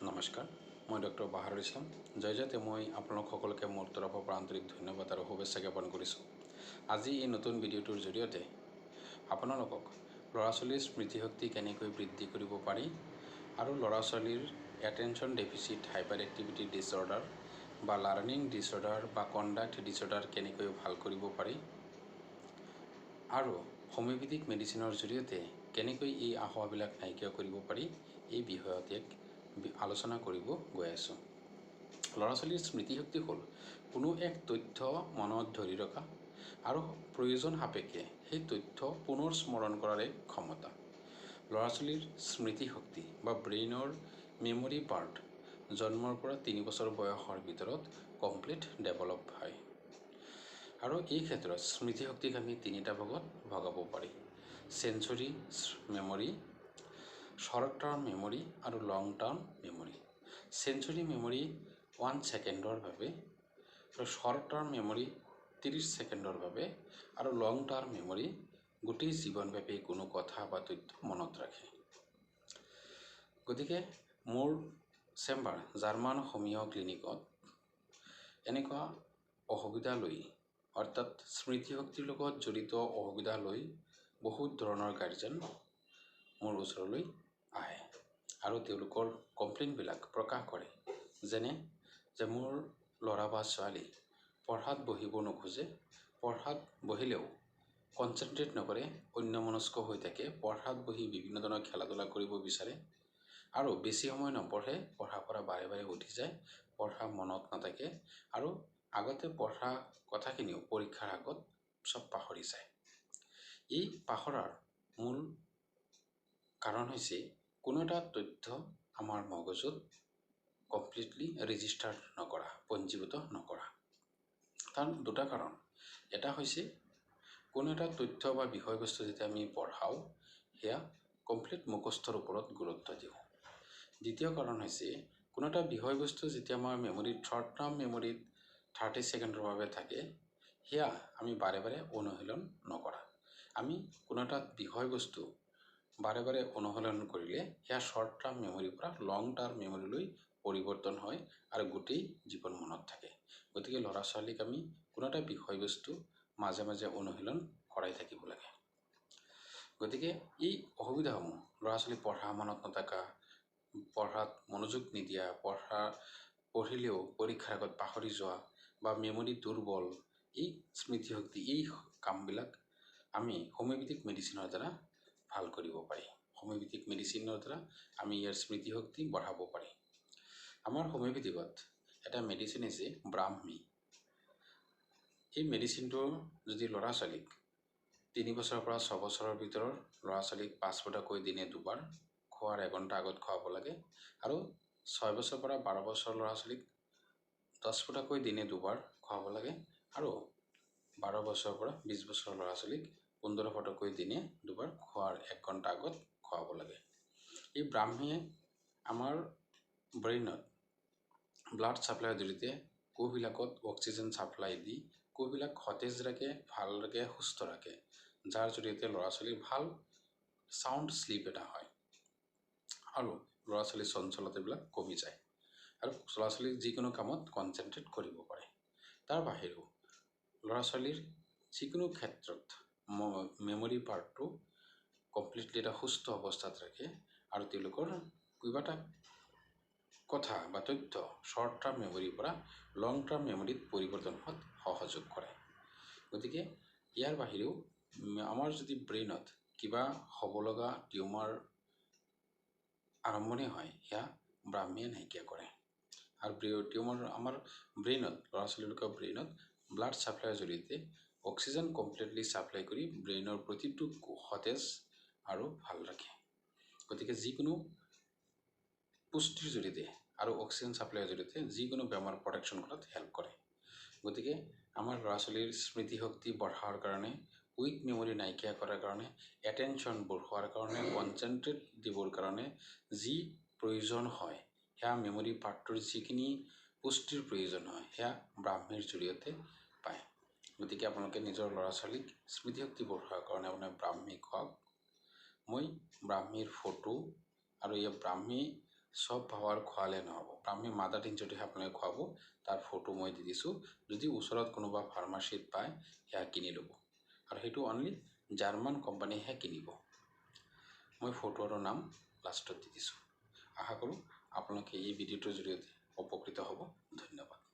নমস্কাৰ, মই ডক্টৰ বাহাৰুল ইছলাম। জয় জয়তে মই আপোনালোক সকলোকে মোৰ তৰফৰ পৰা আন্তৰিক ধন্যবাদ আৰু শুভেচ্ছা জ্ঞাপন কৰিছোঁ। আজি এই নতুন ভিডিঅ'টোৰ জৰিয়তে আপোনালোকক ল'ৰা ছোৱালীৰ স্মৃতিশক্তি কেনেকৈ বৃদ্ধি কৰিব পাৰি আৰু ল'ৰা ছোৱালীৰ attention deficit hyper activity disorder বা লাৰ্ণিং ডিছঅৰ্ডাৰ বা কণ্ডাক্ট ডিছঅৰ্ডাৰ কেনেকৈ ভাল কৰিব পাৰি আৰু হোমিঅ'পেথিক মেডিচিনৰ জৰিয়তে কেনেকৈ এই আসোঁৱাহবিলাক নাইকিয়া কৰিব পাৰি, এই বিষয়ত এক আলোচনা কৰিব গৈ আছোঁ। ল'ৰা ছোৱালীৰ স্মৃতিশক্তি হ'ল কোনো এক তথ্য মনত ধৰি ৰখা আৰু প্ৰয়োজন সাপেক্ষে সেই তথ্য পুনৰ স্মৰণ কৰাৰ এক ক্ষমতা। ল'ৰা ছোৱালীৰ স্মৃতিশক্তি বা ব্ৰেইনৰ মেমৰি পাৰ্ট জন্মৰ পৰা 3 বছৰ বয়সৰ ভিতৰত কমপ্লিট ডেভেলপ হয় আৰু এই ক্ষেত্ৰত স্মৃতিশক্তিক আমি তিনিটা ভাগত ভগাব পাৰি: sensory memory, short term memory আৰু লং টাৰ্ম মেমৰি। চেঞ্চুৰী মেমৰি 1 ছেকেণ্ডৰ বাবে আৰু শ্বৰ্ট টাৰ্ম মেমৰি 30 ছেকেণ্ডৰ বাবে আৰু লং টাৰ্ম মেমৰি গোটেই জীৱনব্যাপী কোনো কথা বা তথ্য মনত ৰাখে। গতিকে মোৰ চেম্বাৰ জাৰ্মান হোমিঅ' ক্লিনিকত এনেকুৱা অসুবিধা লৈ, অৰ্থাৎ স্মৃতিশক্তিৰ লগত জড়িত অসুবিধা লৈ বহুত ধৰণৰ গাৰ্জেন মোৰ ওচৰলৈ আহে আৰু তেওঁলোকৰ কমপ্লেইনবিলাক প্ৰকাশ কৰে, যেনে যে মোৰ ল'ৰা বা ছোৱালী পঢ়াত বহিব নোখোজে, পঢ়াত বহিলেও কনচেনট্ৰেট নকৰে, অন্যমনস্ক হৈ থাকে, পঢ়াত বহি বিভিন্ন ধৰণৰ খেলা ধূলা কৰিব বিচাৰে আৰু বেছি সময় নপঢ়ে, পঢ়াৰ পৰা বাৰে বাৰে উঠি যায়, পঢ়া মনত নাথাকে আৰু আগতে পঢ়া কথাখিনিও পৰীক্ষাৰ আগত চব পাহৰি যায়। এই পাহৰাৰ মূল কাৰণ হৈছে কোনো এটা তথ্য আমাৰ মগজুত কমপ্লিটলি ৰেজিষ্টাৰ নকৰা, পঞ্জীভূত নকৰা। তাৰ দুটা কাৰণ। এটা হৈছে কোনো এটা তথ্য বা বিষয়বস্তু যেতিয়া আমি পঢ়াওঁ, সেয়া কমপ্লিট মুখস্থৰ ওপৰত গুৰুত্ব দিওঁ। দ্বিতীয় কাৰণ হৈছে কোনো এটা বিষয়বস্তু যেতিয়া আমাৰ মেমৰিত, শ্বৰ্ট টাৰ্ম মেমৰিত 30 ছেকেণ্ডৰ বাবে থাকে, সেয়া আমি বাৰে বাৰে অনুশীলন নকৰা। আমি কোনো এটা বিষয়বস্তু বাৰে বাৰে অনুশীলন কৰিলে সেয়া শ্বৰ্ট টাৰ্ম মেমৰিৰ পৰা লং টাৰ্ম মেমৰিলৈ পৰিৱৰ্তন হয় আৰু গোটেই জীৱন মনত থাকে। গতিকে ল'ৰা ছোৱালীক আমি কোনো এটা বিষয়বস্তু মাজে মাজে অনুশীলন কৰাই থাকিব লাগে। গতিকে এই অসুবিধাসমূহ, ল'ৰা ছোৱালী পঢ়া মনত নথকা, পঢ়াত মনোযোগ নিদিয়া, পঢ়িলেও পৰীক্ষাৰ আগত পাহৰি যোৱা বা মেমৰি দুৰ্বল, এই স্মৃতিশক্তি, এই কামবিলাক আমি হোমিঅ'পেথিক মেডিচিনৰ দ্বাৰা ভাল কৰিব পাৰি। হোমিঅ'পেথিক মেডিচিনৰ দ্বাৰা আমি ইয়াৰ স্মৃতিশক্তি বঢ়াব পাৰি। আমাৰ হোমিঅ'পেথিকত এটা মেডিচিন হৈছে ব্ৰাহ্মী। এই মেডিচিনটো যদি ল'ৰা ছোৱালীক, 3 বছৰৰ পৰা 6 বছৰৰ ভিতৰৰ ল'ৰা ছোৱালীক 5 ফুটাকৈ দিনে দুবাৰ খোৱাৰ এঘণ্টা আগত খুৱাব লাগে আৰু 6 বছৰৰ পৰা 12 বছৰৰ ল'ৰা ছোৱালীক 10 ফুটাকৈ দিনে দুবাৰ খুৱাব লাগে আৰু 12 বছৰৰ পৰা 20 বছৰৰ ল'ৰা ছোৱালীক 15 ফুটাকৈ দিনে দুবাৰ খোৱাৰ এক ঘণ্টা আগত খুৱাব লাগে। এই ব্ৰাহ্মীয়ে আমাৰ ব্ৰেইনত ব্লাড ছাপ্লাইৰ জৰিয়তে কোষবিলাকত অক্সিজেন ছাপ্লাই দি কোষবিলাক সতেজ ৰাখে, ভাল ৰাখে, সুস্থ ৰাখে, যাৰ জৰিয়তে ল'ৰা ছোৱালীৰ ভাল চাউণ্ড শ্লিপ এটা হয় আৰু ল'ৰা ছোৱালীৰ চঞ্চলতাবিলাক কমি যায় আৰু ল'ৰা ছোৱালীক যিকোনো কামত কনচেনট্ৰেট কৰিব পাৰে। তাৰ বাহিৰেও ল'ৰা ছোৱালীৰ যিকোনো ক্ষেত্ৰত মেমৰি পাৰ্টটো কমপ্লিটলি এটা সুস্থ অৱস্থাত ৰাখে আৰু তেওঁলোকৰ কিবা এটা কথা বা তথ্য শ্বৰ্ট টাৰ্ম মেমৰিৰ পৰা লং টাৰ্ম মেমৰিত পৰিৱৰ্তন হোৱাত সহযোগ কৰে। গতিকে ইয়াৰ বাহিৰেও আমাৰ যদি ব্ৰেইনত কিবা হ'ব লগা টিউমাৰ আৰম্ভণি হয়, সেয়া ব্ৰাহ্মীয়ে নাইকিয়া কৰে আৰু টিউমাৰ আমাৰ ব্ৰেইনত, ল'ৰা ছোৱালীবিলাকৰ ব্ৰেইনত ব্লাড ছাপ্লাইৰ জৰিয়তে অক্সিজেন কমপ্লিটলি ছাপ্লাই কৰি ব্ৰেইনৰ প্ৰতিটো সতেজ আৰু ভাল ৰাখে। গতিকে যিকোনো পুষ্টিৰ জৰিয়তে আৰু অক্সিজেন ছাপ্লাইৰ জৰিয়তে যিকোনো বেমাৰ প্ৰটেকশ্যন কৰাত হেল্প কৰে। গতিকে আমাৰ ল'ৰা ছোৱালীৰ স্মৃতিশক্তি বঢ়াৰ কাৰণে, উইক মেমৰি নাইকিয়া কৰাৰ কাৰণে, এটেনশ্যন বঢ়োৱাৰ কাৰণে, কনচেনট্ৰেট দিবৰ কাৰণে যি প্ৰয়োজন হয়, সেয়া মেমৰি পাৰ্টটোৰ যিখিনি পুষ্টিৰ প্ৰয়োজন হয়, সেয়া ব্ৰাহ্মীৰ জৰিয়তে পায়। গতিকে আপোনালোকে নিজৰ ল'ৰা ছোৱালীক স্মৃতিশক্তি বঢ়োৱাৰ কাৰণে আপোনাৰ ব্ৰাহ্মী খুৱাওক। মই ব্ৰাহ্মীৰ ফটো আৰু এই ব্ৰাহ্মী চব পাৱাৰ খোৱালে নহ'ব। ব্ৰাহ্মী মাদাৰ টিংচাৰটোহে আপোনালোকে খুৱাব। তাৰ ফটো মই দি দিছোঁ। যদি ওচৰত কোনোবা ফাৰ্মাচীত পায়, সেয়া কিনি ল'ব আৰু সেইটো অনলি জাৰ্মান কোম্পানীহে কিনিব। মই ফটো আৰু নাম লাষ্টত দি দিছোঁ। আশা কৰোঁ আপোনালোকে এই ভিডিঅ'টোৰ জৰিয়তে উপকৃত হ'ব। ধন্যবাদ।